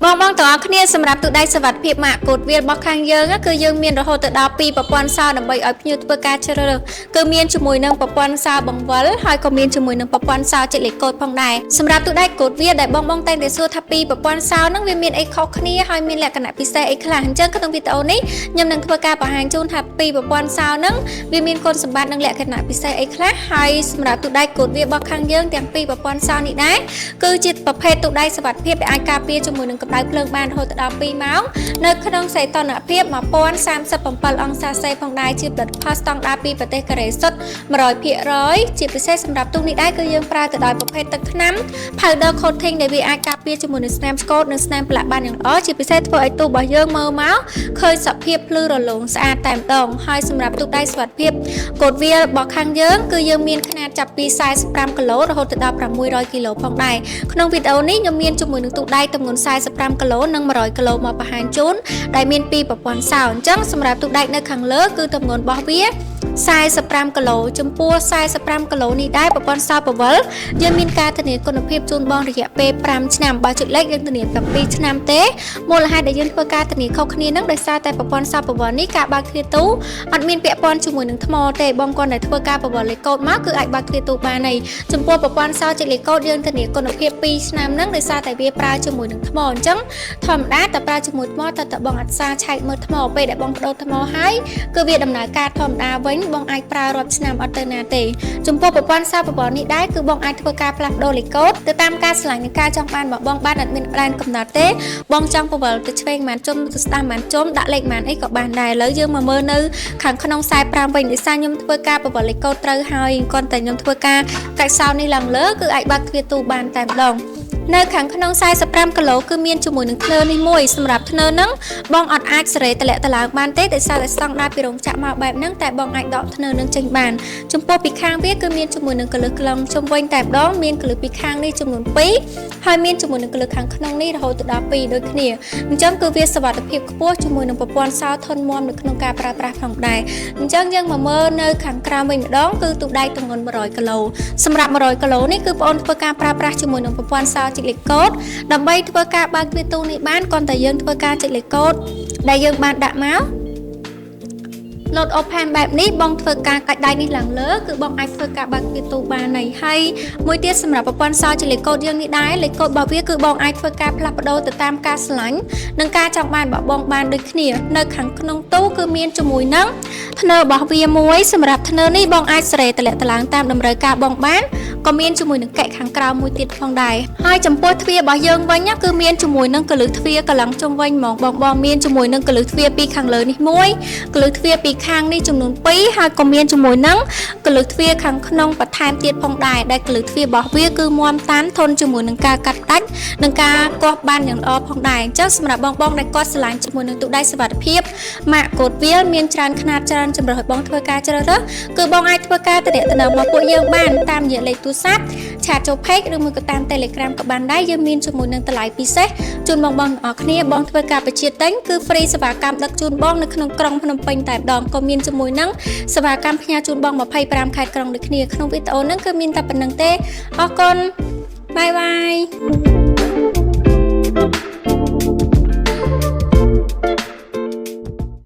បងបងទាំងអស់គ្នាសម្រាប់ទូដៃសុវត្ថិភាពម៉ាកកូដវាលរបស់ខាងយើងណាគឺយើងមានរហូតទៅដល់2ប្រព័ន្ធសោដើម្បីឲ្យភ្ញៀវធ្វើការជ្រើសរើសគឺមានជាមួយនឹងប្រព័ន្ធសោបង្វិលហើយក៏មានជាមួយនឹងប្រព័ន្ធសោចុចលេខកូដផងដែរសម្រាប់ទូដៃកូដវាលដែលបងបងតែងតែសួរថាពីរប្រព័ន្ធសោហ្នឹងវាមានអីខុសគ្នាហើយមានលក្ខណៈពិសេសអីខ្លះអញ្ចឹងក្នុងវីដេអូនេះខ្ញុំនឹងធ្វើការបង្ហាញជូនថាពីរប្រព័ន្ធសោហ្នឹងវាមានគុណសម្បត្តិនិងលក្ខណៈពិសេសអីខ្លះហើយសម្រាប់ទូដៃកូដវាលរបស់ខាងយើងទាំងពីរប្រព័ន្ធសោនេះដែរគឺជាប្រភេទទូដៃសុវត្ថិភាពដែលអាចការពារជាមួយនឹងកម្ដៅភ្លើងបានរហូតដល់2ម៉ោងនៅក្នុងសីតុណ្ហភាព1037អង្សាសេផងដែរជាផលិតផលស្តង់ដារពីប្រទេសកូរ៉េសុទ្ធ100%ជាពិសេសសម្រាប់ទូនេះដែរគឺយើងប្រើទៅដោយប្រភេទទឹកថ្នាំ powder coating ដែលវាអាចការពារជាមួយនឹងស្នាមស្កូតនិងស្នាមប្រឡាក់បានយ៉ាងល្អជាពិសេសធ្វើឲ្យទូរបស់យើងមើលមកឃើញសភាពភ្លឺរលោងស្អាតតែម្ដងហើយសម្រាប់ទូដៃសុវត្ថិភាពកូដវាលរបស់ខាងយើងគឺយើងមានខ្នាតចាប់ពី45គីឡូរហូតដល់600គីឡូផងដែរក្នុងវីដេអូនេះខ្ញុំមានជាមួយនឹងទូដៃទម្ងន់45គីឡូនិង100គីឡូមកបង្ហាញជូនដែលមានពីរប្រព័ន្ធសោអញ្ចឹងសម្រាប់ទូដែកនៅខាងលើគឺទម្ងន់របស់វា45គីឡូចំពោះ45គីឡូនេះដែរប្រព័ន្ធសោពវលយើងមានការធានាគុណភាពជូនបងរយៈពេល5ឆ្នាំបើចុចលេខយើងធានាតែ2ឆ្នាំទេមូលហេតុដែលយើងធ្វើការធានាខុសគ្នានឹងដោយសារតែប្រព័ន្ធសោពវលនេះការបើកទ្វារទូអត់មានពាក់ព័ន្ធជាមួយនឹងថ្មទេបងគាត់តែធ្វើការពវល់លេខកូដមកគឺអាចបើកទ្វារទូបានហើយចំពោះប្រព័ន្ធសោចុចលេខកូដយើងធានាគុណភាព2ឆ្នាំហ្នឹងដោយសារតែវាប្រើជាមួយនឹងថ្មអញ្ចឹងធម្មតាតែប្រើជាមួយថ្មតើតើបងអត់សាឆែកមើលថ្មពេលដែលបងបដូរថ្មហើយគឺវាដំណើរការធម្មតាវិញបងអាចប្រើរាប់ឆ្នាំអត់ទៅណាទេចំពោះប្រព័ន្ធសោប្រព័ន្ធនេះដែរគឺបងអាចធ្វើការផ្លាស់ប្ដូរលេខកូដទៅតាមការឆ្លាញ់និងការចង់បានរបស់បងបានអត់មានដែនកំណត់ទេបងចង់ពវល់ទៅឆ្វេងប៉ុន្មានជុំទៅស្ដាំប៉ុន្មានជុំដាក់លេខប៉ុន្មានអីក៏បានដែរឥឡូវយើងមកមើលនៅខាងក្នុង45វិញដោយសារខ្ញុំធ្វើការពវល់លេខកូដត្រូវហើយគ្រាន់តែខ្ញុំធ្វើការកាច់សោនេះឡើងលើគឺអាចបើកទ្វារទូបានតែម្ដងនៅខាងក្នុង45គីឡូគឺមានជាមួយនឹងធ្នើនេះមួយសម្រាប់ធ្នើហ្នឹងបងអត់អាចសេរីតម្លាក់តម្លើងបានទេដោយសារតែស្តង់ដារពីរោងចក្រមកបែបហ្នឹងតែបងអាចដកធ្នើនឹងចេញបានចំពោះពីខាងវាគឺមានជាមួយនឹងកលឹះក្លងជុំវិញតែម្ដងមានកលឹះពីខាងនេះចំនួន2ហើយមានជាមួយនឹងកលឹះខាងក្នុងនេះរហូតទៅដល់2ដូចគ្នាអញ្ចឹងគឺវាសុវត្ថិភាពខ្ពស់ជាមួយនឹងប្រព័ន្ធសោធនមាំនៅក្នុងការប្រើប្រាស់ផងដែរអញ្ចឹងយើងមកមើលនៅខាងក្រៅវិញម្ដងគឺទូដែកទម្ងន់100គីឡូសម្រាប់100គីឡូនេះគឺបងអូនធ្វើការប្រើប្រាស់ជាមួយនឹងប្រព័ន្ធសោចុចលេខកូដដើម្បីធ្វើការបើកទ្វារទូនេះបានគ្រាន់តែយើងធ្វើការចុចលេខកូដដែលយើងបានដាក់មក លោត open បែបនេះបងធ្វើការកាច់ដៃនេះឡើងលើគឺបងអាចធ្វើការបើកទ្វារទូបានហើយហើយមួយទៀតសម្រាប់ប្រព័ន្ធសោជាលេខកូដយើងនេះដែរលេខកូដរបស់វាគឺបងអាចធ្វើការផ្លាស់ប្ដូរទៅតាមការឆ្លាញ់និងការចង់បានរបស់បងបានដូចគ្នានៅខាងក្នុងទូគឺមានជាមួយនឹងធ្នើរបស់វាមួយសម្រាប់ធ្នើនេះបងអាចសេរីតម្លាក់តម្លើងតាមតម្រូវការបងបានក៏មានជាមួយនឹងកែកខាងក្រៅមួយទៀតផងដែរហើយចំពោះទ្វាររបស់យើងវិញណាគឺមានជាមួយនឹងកលឹះទ្វារកន្លងជុំវិញហ្មងបងបងមានជាមួយនឹងកលឹះទ្វារពីខាងលើនេះមួយកលឹះទ្វារពីខាងនេះចំនួន2ហើយក៏មានជាមួយនឹងកលឹះទ្វារខាងក្នុងបន្ថែមទៀតផងដែរដែលកលឹះទ្វាររបស់វាគឺមាំតានធន់ជាមួយនឹងការកាត់ដាច់និងការគាស់បានយ៉ាងល្អផងដែរអញ្ចឹងសម្រាប់បងបងដែលគាត់ស្រឡាញ់ជាមួយនឹងទូដៃសុវត្ថិភាពម៉ាកកូដវាលមានច្រើនខ្នាតច្រើនជម្រើសឲ្យបងធ្វើការជ្រើសរើសគឺបងអាចធ្វើការទំនាក់ទំនងមកពួកយើងបានតាមរយៈលេខទូរស័ព្ទ chat ចូល page ឬមួយក៏តាម Telegram ក៏បានដែរយើងមានជាមួយនឹងតម្លៃពិសេសជូនបងបងទាំងអស់គ្នាបងធ្វើការបញ្ជាទិញគឺ free សេវាកម្មដឹកជូនបងនៅក្នុងក្រុងភ្នំពេញតែម្ដងក៏មានជាមួយនឹងសេវាកម្មផ្ញើជូនបង25ខេត្តក្រុងដូចគ្នាក្នុងវីដេអូហ្នឹងគឺមានតែប៉ុណ្្នឹងទេអរគុណ bye bye.